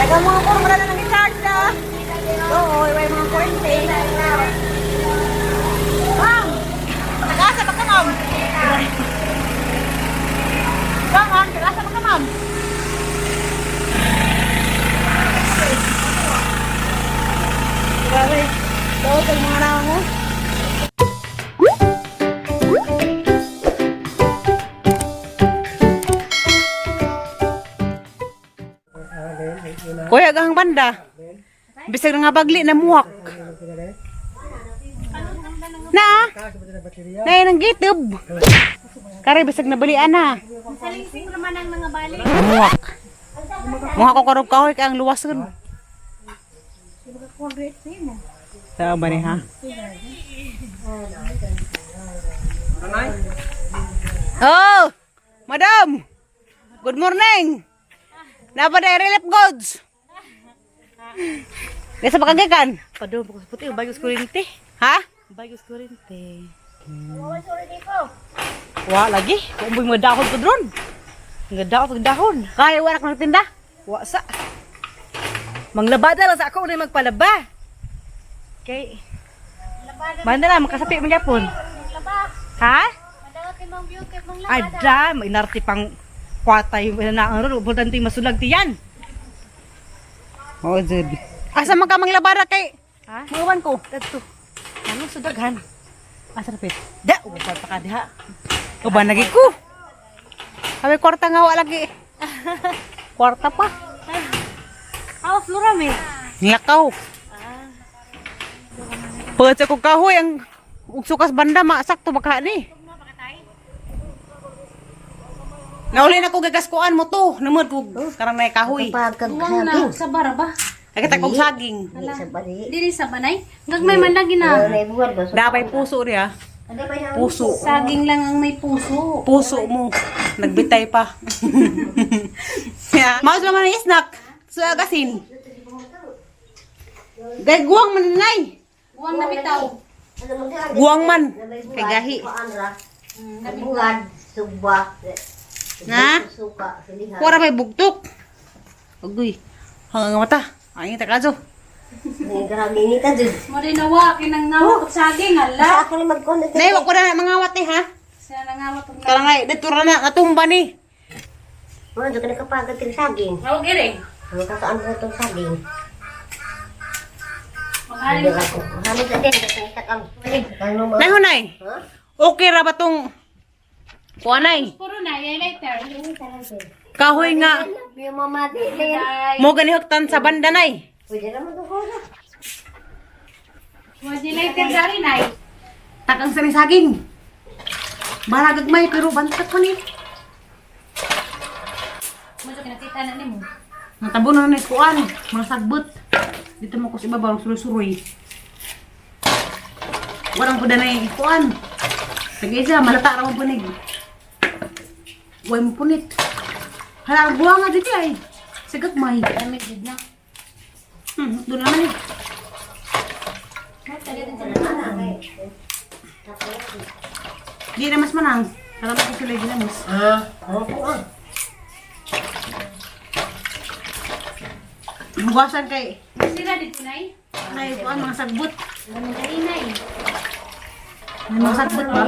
Daghang mga puro na nang i-charge na. Oo, may mga kurente. Ma'am! Nag-asa ba ka, ma'am? Ma'am, ma'am, nag-asa ba ka, ma'am? Grabe. Daot ang mga naong mo. Kuya, gahang banda. Bisag nga bagli na muwak. Na? Na ang gitib. Kare bisag na balian na. Salingsing naman ang mga bali. Muwak. Muha ko karog kahoy kay ang luwason. Saan ba ni ha? Oh! Madam! Good morning! Napa na relief goods? Nasa pakagikan? Padung ko puti bagos kurente. Ha? Bagos kurente. Wa lagi, kung mga dahon ko dron. Nga dahon pag dahon. Kaya wala ka nagtinda? Wa sa. Manglabada lang sa ako unay magpalaba. Kay Banda na makasapi man gyapon. Ha? Ada, mainarte pang kwatay na ang ron, importante masulag tiyan. Oo, Jud. Asa man ka manglabara kay? Ha? Muwan ko. Kadto. Ano sudaghan? Asa rapit? Da, uban pa ka diha. Uban lagi ko. Sabi kwarta nga wa lagi. Kwarta pa. Ah, flora me. Nilakaw. Pagkat sa kong kahoy, ang ugsukas banda, masakto baka ni. Nauli na ko gagaskuan mo to. Namod ko karang na kahoy. Tuwang na sa bara ba? Nakita kong saging. Dili sa banay. Gagmay man lagi na. Dapay puso niya. Puso. Saging lang ang may puso. Puso mo. Nagbitay pa. Yeah. Maus naman ang snack. So, agasin. Gay guwang man nay. Buwang na bitaw. Guwang man. Kay gahi. Buwan, suba, Na? suka, silihan. Wala may bugtok. Agoy. Hanggang mata. Ay, takazo. Grabe ni ta jud. Mo rin nawa kinang ngawat og saging Sa ala. ako ni magkon Nay, wag ko na mangawat eh, ha? Sila nangawat og Karang ay, dito ra na, natumba ni. Mo jud ka kapagad ting saging. Ngawag ire. Ang kakaan ko tong saging. Maghalin Ako. Halo sa din sa kang. Ano mo? Nay, hunay. Ha? Okay ra ba tong kuanay? puro na yay later. Kahoy nga. Yung mama di Ay, Mo ganihoktan sa banda nay. Pwede naman ko. mo di later dari nay. Takang sa saging. Bara gagmay pero bantak ko ni. Mo jud kinakita na nimo. Natabo na ni kuan, mga sagbot. Dito mo ko sa ibabaw suroy-suroy. Walang po na kuan. Tagay malata ra mo punig. Way mo punit. Hala, buwa nga dito ay. Sa gagmay. Dami jud na. Doon naman eh. Di na mas manang. Alam ko sila ginamos. Ah, ano ko ah. Hugasan kay Sila dito nay. ay kuan mga sagbot. Dali nay. May mga sagbot ba?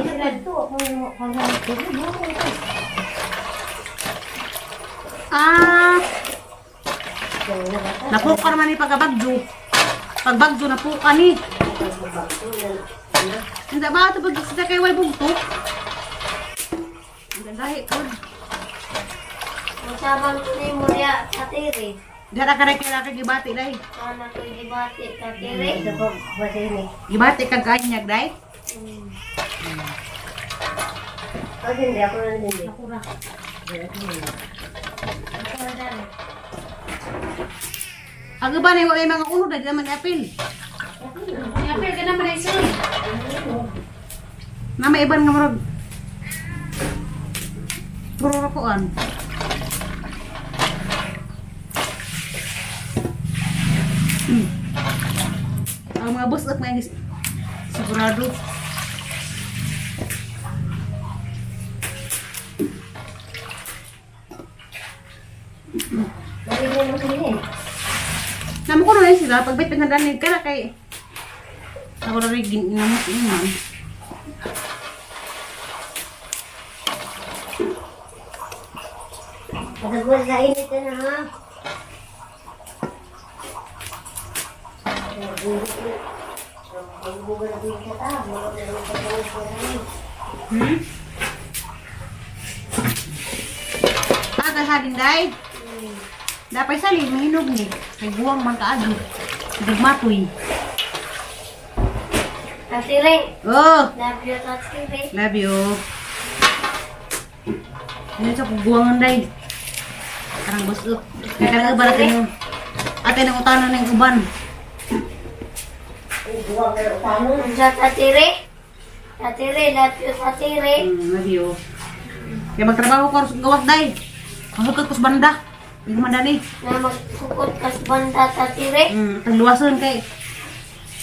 Ah. Napuka naman ni pagkabagyo. Pagbagyo napuka ni. Hindi ba ito pag sa kay way bugtok? Ang ganda eh, kod. Masaban ko ni Muria Katiri. Dara ka rin kailangan gibati day. Sana ko gibati Katiri. Sa ko basini. Gibati kag kanyag day. Oh, hindi ako na hindi. Ako ra. Ako ra dali. Ang iba na yung may mga uno, dahil naman apil. Apil ka naman ay sulod. Na may iban nga murag. Puro rakuan. Ang mga boss at mga sigurado. Mali mo kini. Namo ko na sila pagbait pinadanig ka na kay ako na rin ginamot iman. Patagol sa init na ha. Hmm? Tagal halin day. Dapat sali mahinog ni. Kay buwang man kaagi. Dugmatoy. Tatire. Oh, Love you, Tatire. love you. Ano sa kuguwangan day? Karang busok. Kaya karang uban natin yung ate ng utanan ng uban. Unsa Tatire? Tatire, love you, Tatire. Love you. Kaya magtrabaho ko sa gawas day. Mahukad ko sa banda. Hindi man dani. Na magsukot kas banda, Tatire. Tagluwason kay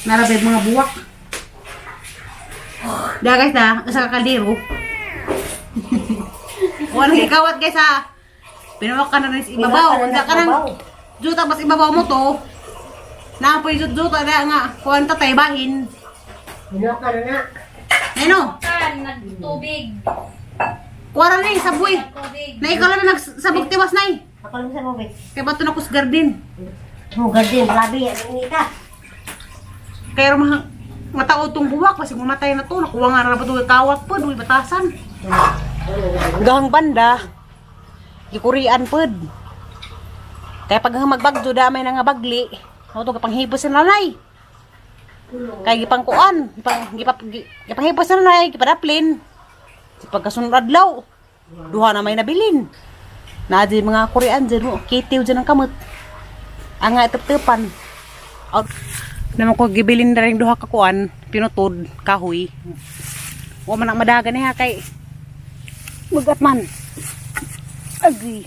narabay mga buwak. Da guys da, sa kaldero. Wala gikawat guys ha. Pinuwak ka na rin sa ibabaw. Unsa ka nang juta mas ibabaw mo to. Naapoy jut-juta na nga. Kuan ta tay bahin. Pinuha ka na na. Ano? Kan, nagtubig. Kuwara na eh, saboy. Tubig. Na ikaw lang nagsabog tiwas na eh. Ako lang sa bubig. Kaya bato na kus garden. Oh, garden, grabe. Ang inita. Kaya rumah matao tong buwak kasi mamatay na to. Nakuha nga na ba ito kawat po, duwi batasan. Gahang banda, gikurian pod. Kaya pag magbagyo, damay na nga bagli. Ako to kapanghibos sa nanay. Kaya gipangkuan, gipanghibos sa nanay, gipadaplin. Sa pagkasunod adlaw, duha na may nabilin. Na di mga Korean dyan mo, kitiw dyan ang kamot. Ang nga ituptupan. Out. Naman ko gibilin na rin duha ka kuan, pinutod, kahoy. Wa man ang madagan niya kay magat man. Agi.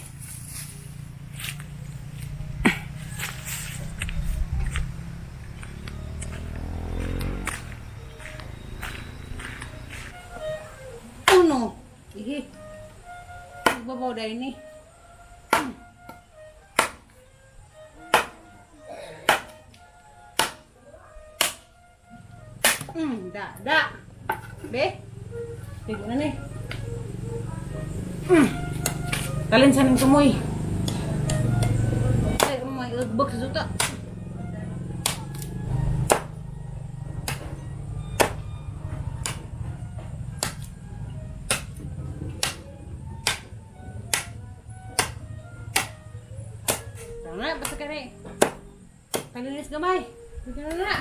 Uno. Ihi. Babaw dahil ni. Da, da. Be. Tigo na ni. Talin sa ning tumoy. Ay, may ugbok sa juta. Tama, basta ka na eh. Palinis gamay. Dito na na.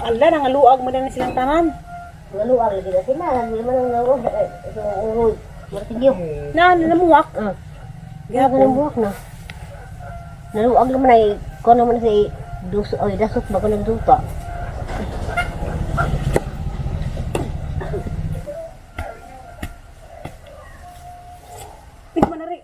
Ala, nangaluag mo na silang tanan. Naluwag lagi na sila. Lagi naman ang naluwag. Ito ang uroy. Martilyo. Na, namuwak. Ah. Grabe ng buwak na. Naluwag naman ay, ko naman sa dus, ay, dasot ba ko nagduta. Pig man na rin.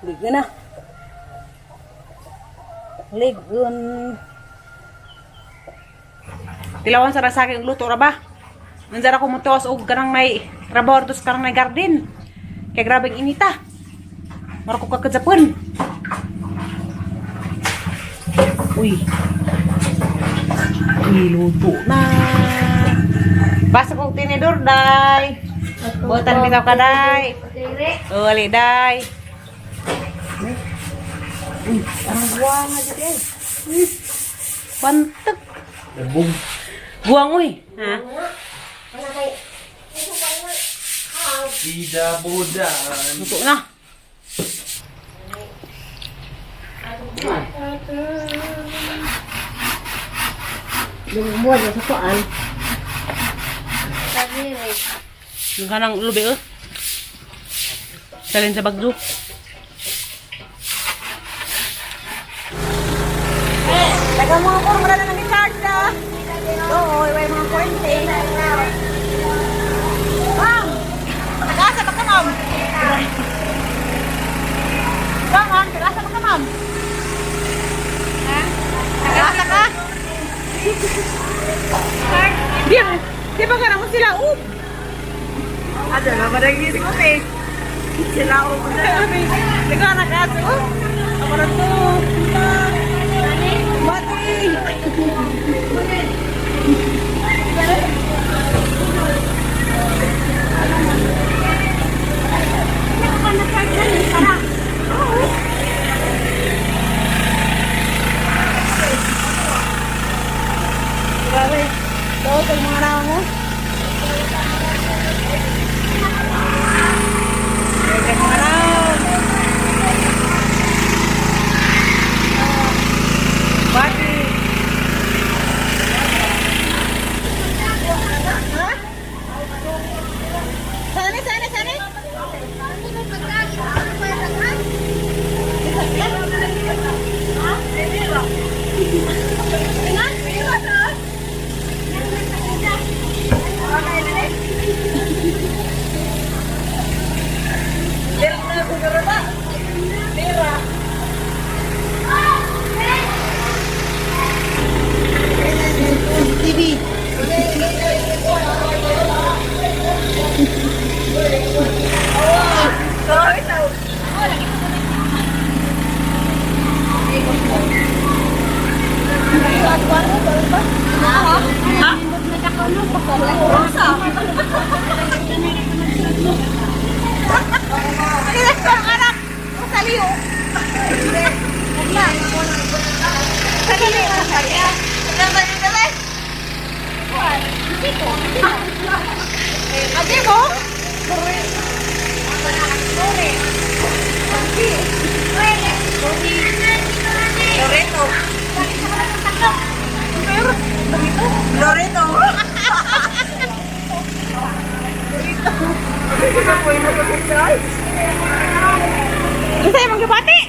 Ligo na. Ligon. Tilawan sa rasake ang luto ra ba? Nandiyan ako mutuwas og kanang may Trabaho to sa karang na garden. Kaya grabe ang inita. Mara ko kakadzapon. Uy. Uy, luto na. Basta kong tinidor, day. Butan bitaw ka, day. Uli, day. Uy, ang guwang nga dyan eh. Uy, Bantak. Labog. Guwang, uy. Ha? Ida bodan. Luto na. Lumubuhat na sa kuan. Yung kanang lubi, oh. Salin sa bagyo. Taga mga kurma na nang charge na. Oo, may mga kurente. Ma'am! Nag-asa ba ka, ma'am? Ma'am, ma'am, nag-asa ba ka, ma'am? Ha? Nag-asa ka? Di, di ba ka naman sila? Up! Ano na, maragiri ko eh. Sila ako ko na. Ikaw nakaso. Ako na to. Mati! Grabe. Daot ang mga naon mo. Grabe ang mga naon. Bati. Ha? Saan eh, saan eh, saan eh? TV. Isa yung magbati.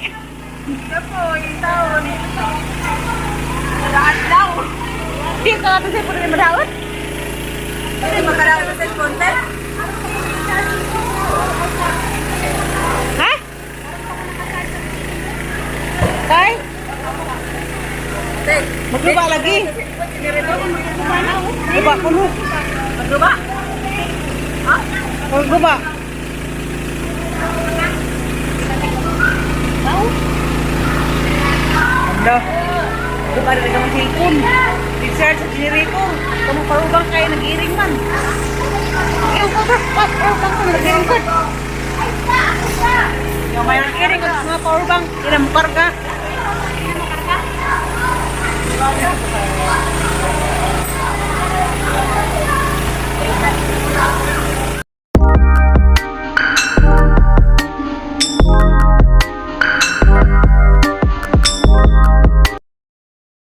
Di ka natin sa puro madawat. Ha? Tay? Magluba lagi. Luba kuno. Magluba? Ha? Magluba. Ando. Luba na rin ang cellphone. Recharge sa generator. Kung parubang kayo nag-iring man. Iyo ko ba? Parubang ko nag-iring ko. Yung may nag-iring ko sa mga power bank, ilang karga.